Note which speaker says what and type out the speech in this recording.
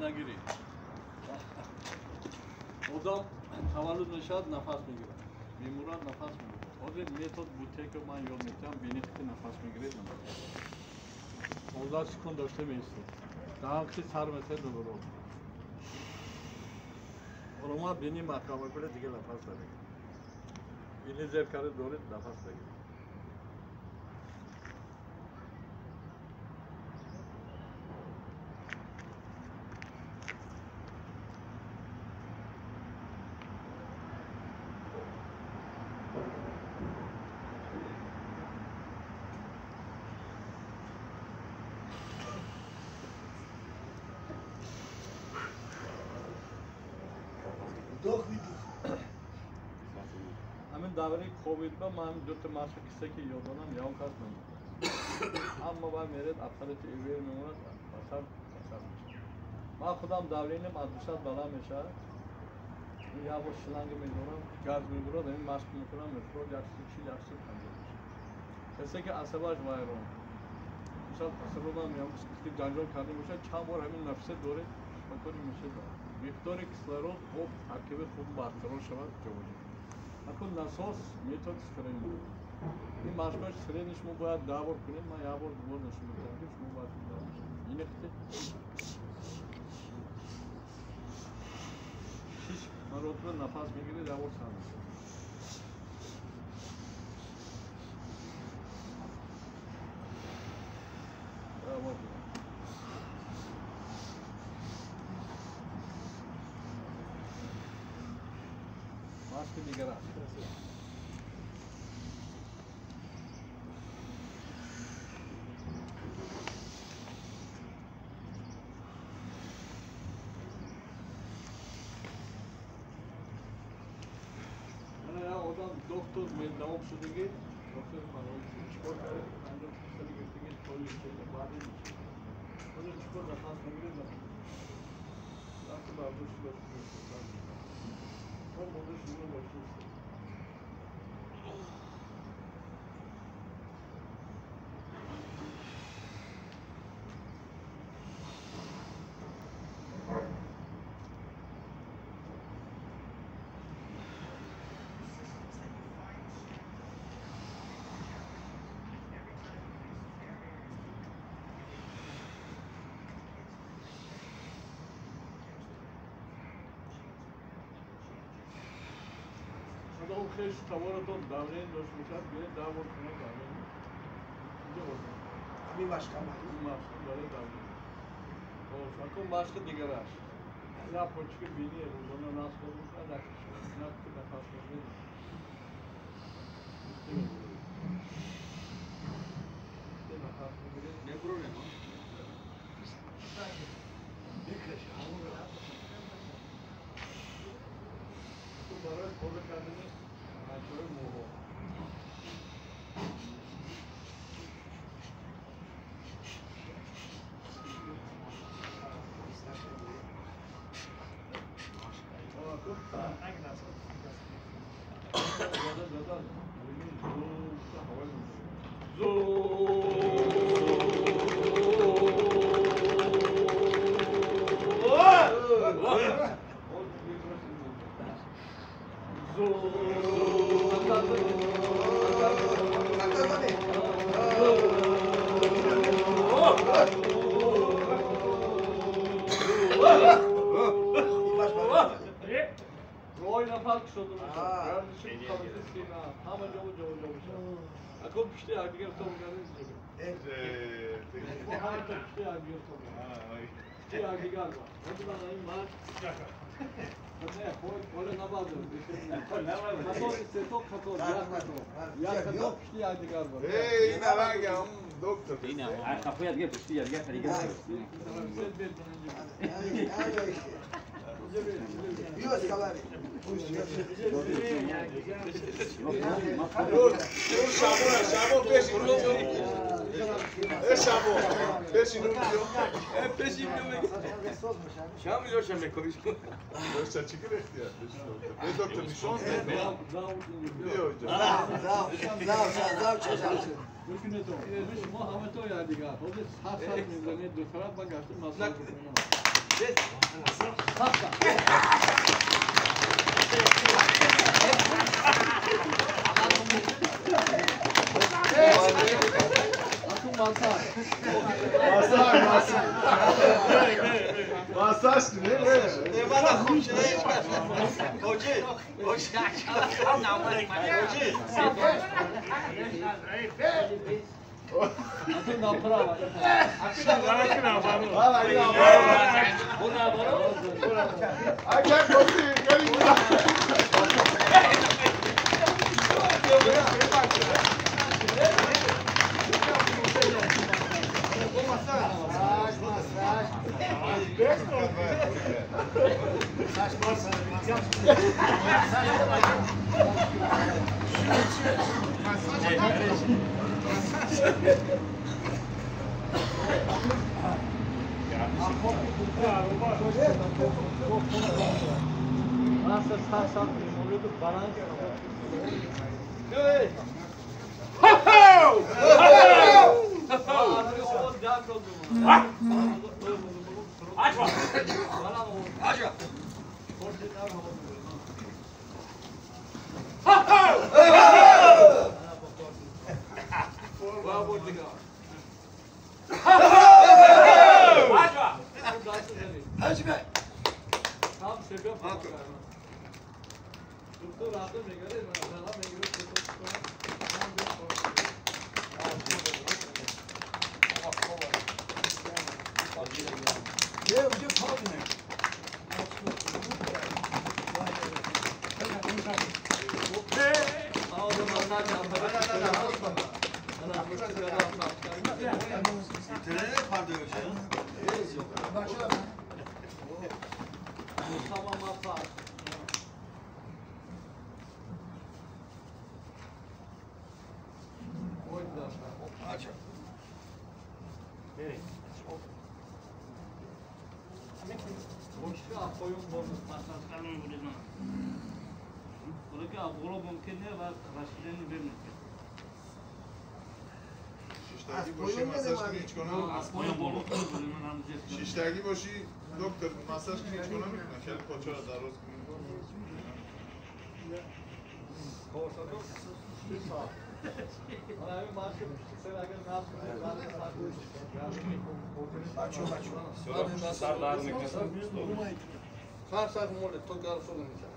Speaker 1: нагиред. Одам таваллуд мешавад, нафас мегирад. Мемурад, нафас мегирад. Ҳозир метод Бутейко ман ёд метиҳам, бинед ки нафас мегиред. 15 секунд дошта меистед. Даҳан ки сар месед мебурод. Орома бини маҳкама кунед, дига нафас намегиред. Бини зер карда доред, нафас нагиред. Ҳамин давраи ковид ба ман дута машқа киса ки ёд додам, ягон кас намедонад. Ҳама баъд меред аппарати ИВЛ мемонад, асаб касал мешавад. Ман худам давлениям аз 200 баланд мешавад. Як бор шланга медорам, газ мебурад, ҳамин машқ мекунам, мефурод 140, 150 мешавад. Касе ки асабаш вайрон, мисол асабам ҷанҷол карда бошад, чанд бор ҳамин нафиса доред, спокойно мешавад. Миқдори кислород об таркиби хун барқарор шавад, ҷобаҷо. Акун насос метод средний. Ин машқҳои средний шумо бояд 10 бор кунед, ман як бор ду бор нишон медиҳам, ки шумо бояд ини қити шиш маротиба нафас мегиред, як бор сар мешавад. Машқи дигар аст. Мана як одам доктор давом шудагӣ, доктор чикор кард? Панҷоҳ кисали гирифтагӣ, толи баъди ҳозир чикор нафас мегиред? Даст бардошт дошт. Шумо дошта. Он хеш таворатон давление дошт мешавад, биёед 10 бор кунед давление. Инҷо бошад.
Speaker 2: Ҳамин машқа
Speaker 1: Ин машқа барои давление. Хош, акун машқи дигараш. Як почки бини рӯзона насб мекунад, як ки нафас мегиред. Нафас мегиред.
Speaker 3: Мебурорем.
Speaker 1: Барои тоза кардани бачаҳои мӯҳо. Рой нафас кушода мешавад. Гардиши қабати сина, ҳама ҷо ҷобаҷо мешавад. Акун пушти якдигар то мегардед. Ҳама то пушти якдигар то мегардед. Пушти якдигар ба. Ҳозир ман ин машқ не, ҳола набазд. Қатор сето қатор, як қатор. Як қатор пушти якдигар ба.
Speaker 3: Эй, ина рангам доктор.
Speaker 4: Ина, қафои якдигар пушти якдигар харигар.
Speaker 3: Шабо пеши Шабо пеши пеши
Speaker 1: Шумо ҳаматон якдигар. Ҳозир сахт сахт мезанед, ду тараф ба гашти масофа.
Speaker 3: Массаж не شیشتگی باشی دکتر ماساژ کنی چیکار نمیکنه خیلی پاچه را دراز کنی
Speaker 1: سر سر مولد تو گرسون میشه.